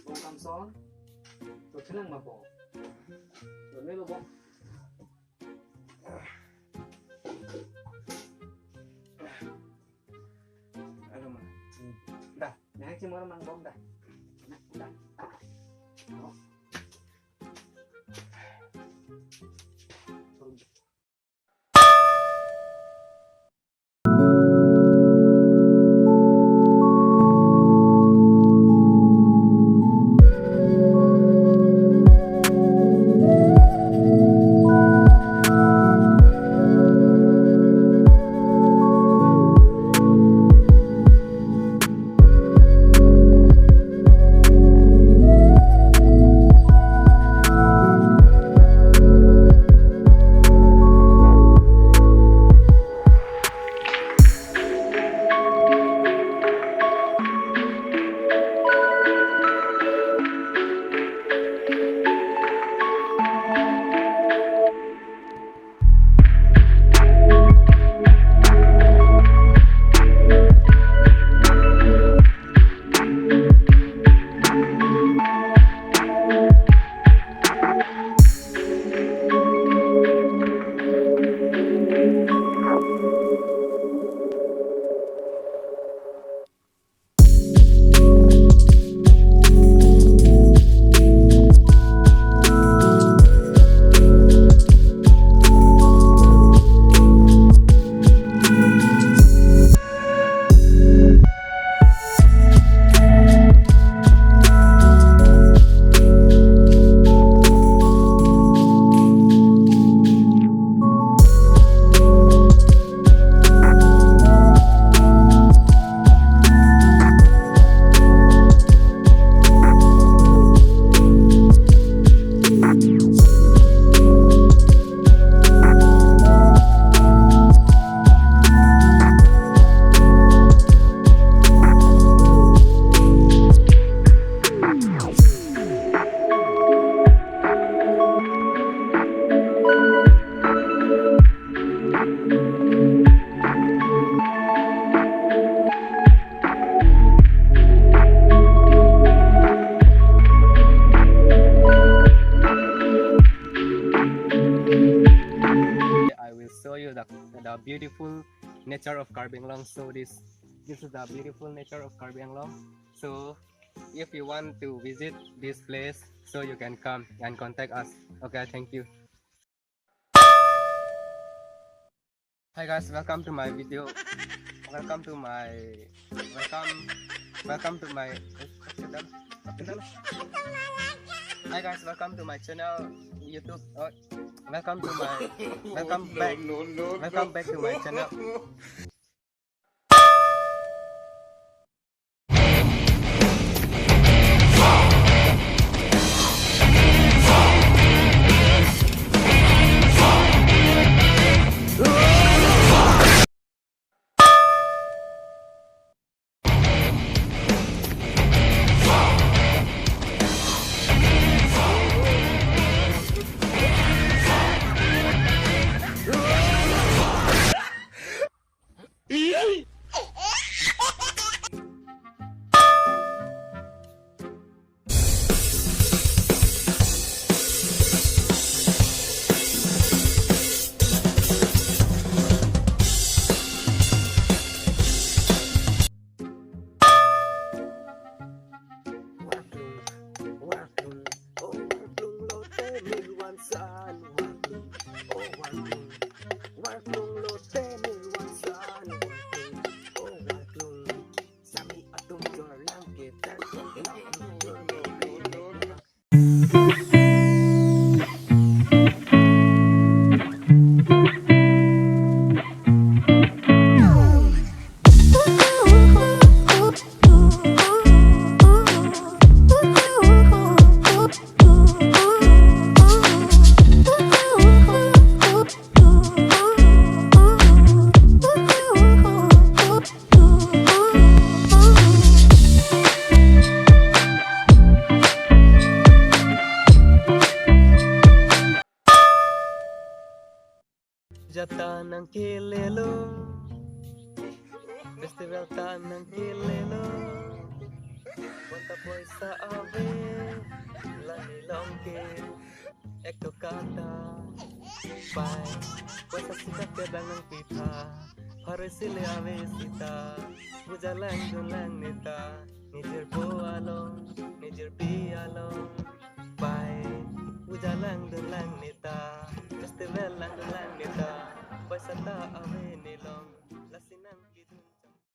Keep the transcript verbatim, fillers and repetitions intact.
Bong Kamson, to chenang ma bong? To melo bong. Alo ma. Da, nang chimor mang bong da. Da. beautiful nature of Karbi Anglong. So this this is the beautiful nature of Karbi Anglong. So if you want to visit this place, so you can come and contact us. Okay, thank you. Hi guys, welcome to my video. Welcome to my welcome welcome to my Hi guys, welcome to my channel YouTube. Oh, welcome to my welcome back. Welcome back to my channel. Warklung, warklung, oh warklung lote nirwansan. Warklung, oh warklung, warklung lote nirwansan. Warklung, oh warklung, sami atum jorlang ketan. Jat ta nangkelelo, festival ta nangkelelo, bonta poisa ave, la nelong ke ek toka ta. Pai, poisa sika kedang nangpitha, pharo isi le ave seta, puja langdun lang neta, nijirpo along, nijirpi along. Pai, puja langdun lang neta, festival langdun lang neta, poisa ta ave